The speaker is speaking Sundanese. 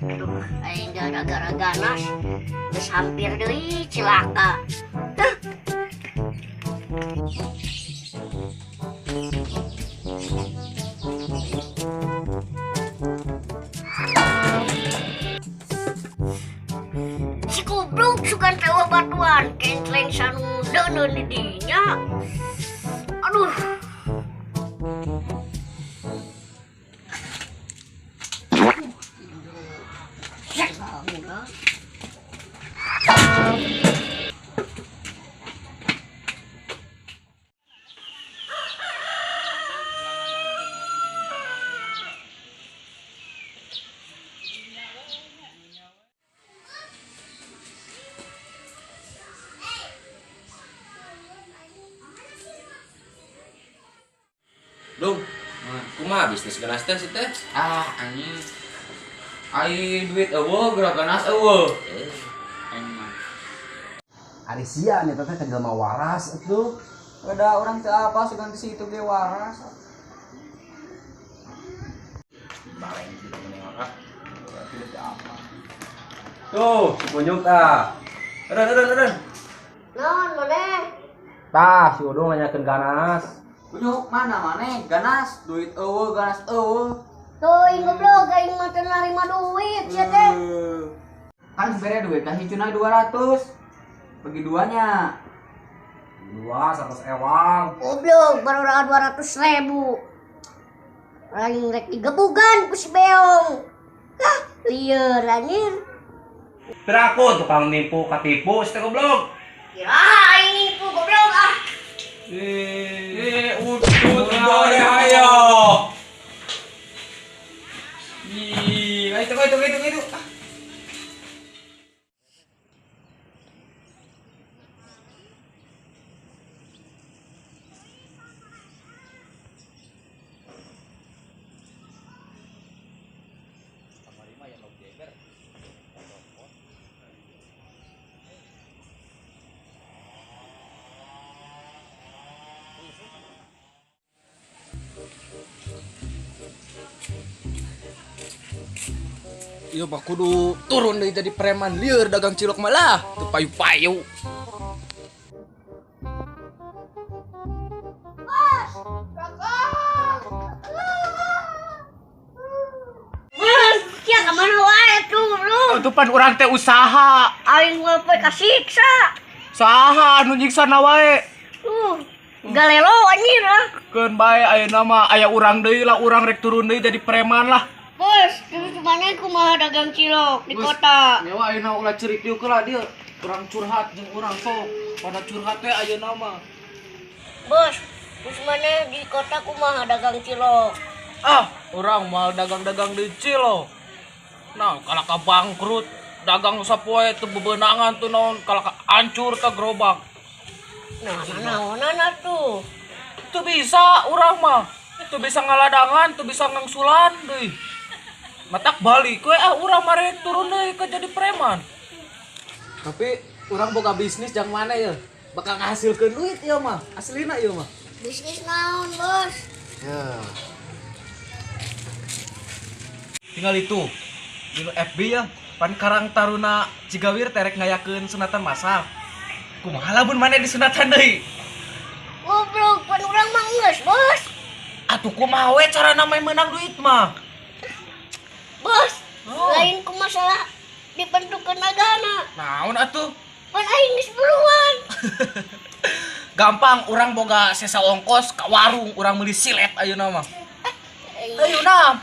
Aduh, aing gara-gara ganas geus hampir deui cilaka. Hah. Si goblok sugan teh batuan kentleng sanu deuneun di dinya. Aduh. Dong, kumaha bisnis ganas teh sih teh? Ah, anjing. Ai duit eueuh, geura ganas eueuh. Aing mah. Ari sia nih teh jelema waras atuh. Ada orang teu apa sugan di situ ge waras. Baleng gitu mending ah. Tidak apa. Tuh, si Kunyuk tah. Eureun eureun eureun. Naon maneh? Tah, si Udung nanyakeun ganas. Kunyuk mana maneh ganas, duit eueuh, ganas eueuh. Teuing goblok aing mah teu narima duit sia teh. Kan bere duit kasih cunai 200. Bagi duanya. Dua, 100 ewang. Goblok baru 200.000. Aing rek digebugan ku si Beong. Hah, lieur anjir. Piraku tukang nipu katipu si teh goblok. Ya aing nipu goblok ah. Utut boleh ayo. Ih, itu itu itu itu. Iya mah kudu turun deui jadi preman lieur dagang cilok malah teu payu-payu. Bos, sia ka mana wae tuh goblok. Itu pan urang teh usaha. Aing mah poe kasiksa. Saha anu nyiksana wae. Tuh, galelo anjir ah. Keun bae ayeuna mah aya urang deui lah, urang rek turun deui jadi preman lah. Bos, terus mana kumaha dagang cilok di kota? Nyewa ayeuna ulah cerik dieu lah dieu. Urang curhat jeung urang sok. Pada curhat teh ayeuna mah. Bos, terus mana di kota kumaha dagang cilok? Ah, urang moal dagang-dagang di cilok. Nah, kalaka bangkrut, dagang sapoe teu bebenangan tuh naon, kalaka hancur teh gerobak. Nah, naonan tuh. Teu bisa urang mah. Teu bisa ngaladangan, teu bisa ngangsulan deui. Matak balik we ah urang mah rek turun deui ke jadi preman. Tapi urang boga bisnis jang mana ya? Bakal ngahasilkeun duit ieu mah, aslina ieu mah. Bisnis naon, Bos? Ya. Tinggal itu. Di FB ya, pan Karang Taruna Cigawir terek ngayakeun sunatan masal. Kumaha lamun maneh disunatan deui? Goblok, pan urang mah geus, Bos. Atuh kumaha we carana mah meunang duit mah? Bos, Oh. lain ku masalah dibentukkeun agana. Naon atuh? Pan aing geus buruan. Gampang urang boga sesa ongkos ka warung urang meuli silet ayeuna mah. Ayeuna